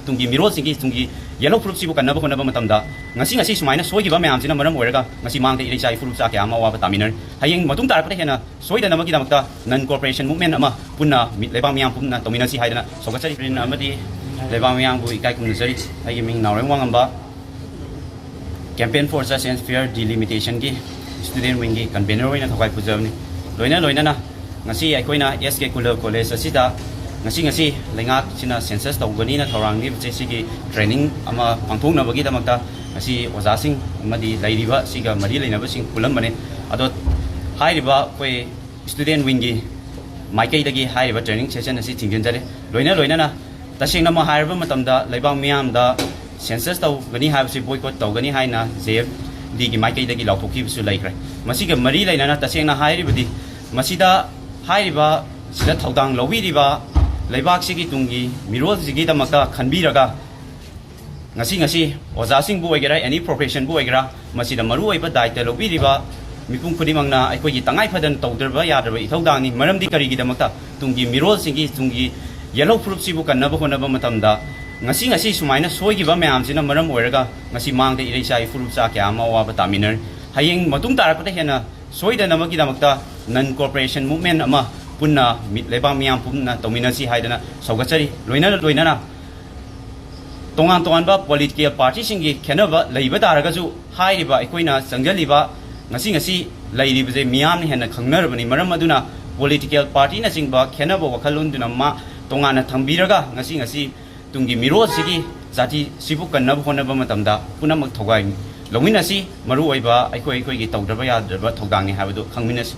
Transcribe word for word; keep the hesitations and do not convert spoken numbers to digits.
ꯇꯨꯡꯒꯤ ꯃꯤꯔꯣꯜꯁꯤꯡꯒꯤ ꯇꯨꯡꯒꯤ ꯌꯦꯜꯍꯧ ꯐꯨꯔꯨꯞꯁꯤꯕꯨ ꯀꯟꯅꯕ ꯍꯣꯠꯅꯕ ꯃꯇꯝꯗ ꯉꯁꯤ, ꯉꯁꯤ ꯁꯨꯃꯥꯏꯅ ꯁꯣꯏꯈꯤꯕ ꯃꯌꯥꯝꯁꯤꯅ ꯃꯔꯝ ꯑꯣꯏꯔꯒ ꯉꯁꯤ ꯃꯥꯡꯗ ꯏꯔꯩꯆꯥ ꯏꯐꯨꯔꯨꯞꯆꯥ ꯀꯌꯥ ꯑꯃ ꯑꯋꯥꯕ ꯇꯥꯃꯤꯟꯅꯔꯤ꯫ ꯍꯌꯦꯡ ꯃꯇꯨꯡ ꯇꯥꯔꯛꯄꯗ ꯍꯦꯟꯅ ꯁꯣꯏꯗꯅꯕꯒꯤꯗꯃꯛꯇ non cooperation movement ꯑꯃ ꯄꯨꯟꯅ ꯃꯤ-, ꯂꯩꯕꯥꯛ ꯃꯤꯌꯥꯝ ꯄꯨꯝꯅ ꯇꯧꯃꯤꯟꯅꯁꯤ ꯍꯥꯏꯗꯅ ꯁꯧꯒꯠꯆꯔꯤ꯫ ꯑꯃꯗꯤ ꯂꯩꯕꯥꯛ ꯃꯤꯌꯥꯝꯕꯨ ꯏꯀꯥꯏ ꯈꯨꯝꯅꯖꯔꯤ꯫ ꯑꯩꯒꯤ ꯃꯤꯡ ꯅꯥꯎꯔꯦꯝ ꯋꯥꯉꯝꯕ꯫ Campaign for Just and Fair Delimitationꯒꯤ student wingꯒꯤ convener ꯑꯣꯏꯅ ꯊꯧꯒꯥꯏ ꯄꯨꯖꯕꯅꯤ꯫ ꯂꯣꯏꯅ ꯂꯣꯏꯅꯅ ꯉꯁꯤ ꯑꯩꯈꯣꯏꯅ ꯑꯦꯁ ꯀꯦ ꯀꯨꯂ ꯀꯣꯂꯦꯖ ꯑꯁꯤꯗ ꯉꯁꯤ, ꯉꯁꯤ ꯂꯩꯉꯥꯛꯁꯤꯅ census ꯇꯧꯒꯅꯤꯅ ꯊꯧꯔꯥꯡ ꯂꯤꯕꯁꯦ, ꯁꯤꯒꯤ training ꯑꯃ ꯄꯥꯡꯊꯣꯛꯅꯕꯒꯤꯗꯃꯛꯇ ꯉꯁꯤ ꯑꯣꯖꯥꯁꯤꯡ ꯑꯃꯗꯤ ꯂꯩꯔꯤꯕ ꯁꯤꯒ ꯃꯔꯤ ꯂꯩꯅꯕꯁꯤꯡ ꯄꯨꯜꯂꯝꯕꯅꯤ꯫ ꯑꯗꯣ ꯍꯥꯏꯔꯤꯕ ꯑꯩꯈꯣꯏ student wingꯒꯤ ꯃꯥꯏꯀꯩꯗꯒꯤ ꯍꯥꯏꯔꯤꯕ training session ꯑꯁꯤ ꯊꯤꯡꯖꯤꯟꯖꯔꯦ꯫ ꯂꯣꯏꯅ ꯂꯣꯏꯅꯅ ꯇꯁꯦꯡꯅꯃꯛ ꯍꯥꯏꯔꯕ ꯃꯇꯝꯗ ꯂꯩꯕꯥꯛ ꯃꯤꯌꯥꯝꯗ census ꯇꯧꯒꯅꯤ ꯍꯥꯏꯕꯁꯤ boycott ꯇꯧꯒꯅꯤ ꯍꯥꯏꯅ J F Dꯒꯤ ꯃꯥꯏꯀꯩꯗꯒꯤ ꯂꯥꯎꯊꯣꯛꯈꯤꯕꯁꯨ ꯂꯩꯈ꯭ꯔꯦ꯫ ꯃꯁꯤꯒ ꯃꯔꯤ ꯂꯩꯅꯅ ꯇꯁꯦꯡꯅ ꯍꯥꯏꯔꯤꯕꯗꯤ ꯃꯁꯤꯗ ꯍꯥꯏꯔꯤꯕ ꯁꯤꯗ ꯊꯧꯗꯥꯡ ꯂꯧꯕꯤꯔꯤꯕ ꯂꯩꯕꯥꯛꯁꯤꯒꯤ ꯇꯨꯡꯒꯤ ꯃꯤꯔꯣꯜꯁꯤꯒꯤꯗꯃꯛꯇ ꯈꯟꯕꯤꯔꯒ ꯉꯁꯤ, ꯉꯁꯤ ꯑꯣꯖꯥꯁꯤꯡꯕꯨ ꯑꯣꯏꯒꯦꯔꯥ, any professionꯕꯨ ꯑꯣꯏꯒꯦꯔꯥ, ꯃꯁꯤꯗ ꯃꯔꯨꯑꯣꯏꯕ ꯗꯥꯏꯇ ꯂꯧꯕꯤꯔꯤꯕ ꯃꯤꯄꯨꯝ ꯈꯨꯗꯤꯡꯃꯛꯅ ꯑꯩꯈꯣꯏꯒꯤ ꯇꯉꯥꯏ ꯐꯗꯅ ꯇꯧꯗ꯭ꯔꯕ ꯌꯥꯗ꯭ꯔꯕ ꯏꯊꯧꯗꯥꯡꯅꯤ꯫ ꯃꯔꯝꯗꯤ ꯀꯔꯤꯒꯤꯗꯃꯛꯇ? ꯇꯨꯡꯒꯤ ꯃꯤꯔꯣꯜꯁꯤꯡꯒꯤ ꯇꯨꯡꯒꯤ ꯌꯦꯜꯍꯧ ꯐꯨꯔꯨꯞꯁꯤꯕꯨ ꯀꯟꯅꯕ ꯍꯣꯠꯅꯕ ꯃꯇꯝꯗ ꯉꯁꯤ, ꯉꯁꯤ ꯁꯨꯃꯥꯏꯅ ꯁꯣꯏꯈꯤꯕ ꯃꯌꯥꯝꯁꯤꯅ ꯃꯔꯝ ꯑꯣꯏꯔꯒ ꯉꯁꯤ ꯃꯥꯡꯗ ꯏꯔꯩꯆꯥ ꯏꯐꯨꯔꯨꯞꯆꯥ ꯀꯌꯥ ꯑꯃ ꯑꯋꯥꯕ ꯇꯥꯃꯤꯟꯅꯔꯤ꯫ ꯍꯌꯦꯡ ꯃꯇꯨꯡ ꯇꯥꯔꯛꯄꯗ ꯍꯦꯟꯅ ꯁꯣꯏꯗꯅꯕꯒꯤꯗꯃꯛꯇ non cooperation movement ꯑꯃ ꯄꯨꯟꯅ ꯃꯤ-, ꯂꯩꯕꯥꯛ ꯃꯤꯌꯥꯝ ꯄꯨꯝꯅ ꯇꯧꯃꯤꯟꯅꯁꯤ ꯍꯥꯏꯗꯅ ꯁꯧꯒꯠꯆꯔꯤ꯫ ꯂꯣꯏꯅꯅ ꯂꯣꯏꯅꯅ ꯇꯣꯉꯥꯟ ꯇꯣꯉꯥꯟꯕ political partyꯁꯤꯡꯒꯤ ꯈꯦꯠꯅꯕ ꯂꯩꯕ ꯇꯥꯔꯒꯁꯨ, ꯍꯥꯏꯔꯤꯕ ꯑꯩꯈꯣꯏꯅ ꯆꯪꯖꯜꯂꯤꯕ ꯉꯁꯤ, ꯉꯁꯤ ꯂꯩꯔꯤꯕꯁꯦ ꯃꯤꯌꯥꯝꯅ ꯍꯦꯟꯅ ꯈꯪꯅꯔꯕꯅꯤ꯫ ꯃꯔꯝ ꯑꯗꯨꯅ political partyꯅꯆꯤꯡꯕ ꯈꯦꯠꯅꯕ ꯋꯥꯈꯜꯂꯣꯟꯗꯨꯅ ꯃꯥ ꯇꯣꯉꯥꯟꯅ ꯊꯝꯕꯤꯔꯒ ꯉꯁꯤ, ꯉꯁꯤ ꯇꯨꯡꯒꯤ ꯃꯤꯔꯣꯜꯁꯤꯒꯤ ꯖꯥꯇꯤꯁꯤꯕꯨ ꯀꯟꯅꯕ ꯍꯣꯠꯅꯕ ꯃꯇꯝꯗ ꯄꯨꯝꯅꯃꯛ ꯊꯧꯒꯥꯏ ꯂꯧꯃꯤꯟꯅꯁꯤ꯫ ꯃꯔꯨꯑꯣꯏꯕ ꯑꯩꯈꯣꯏ ꯑꯩꯈꯣꯏꯒꯤ ꯇꯧꯗꯕ ꯌꯥꯗ꯭ꯔꯕ ꯊꯧꯗꯥꯡꯅꯤ ꯍꯥꯏꯕꯗꯨ ꯈꯪꯃꯤꯟꯅꯁꯤ꯫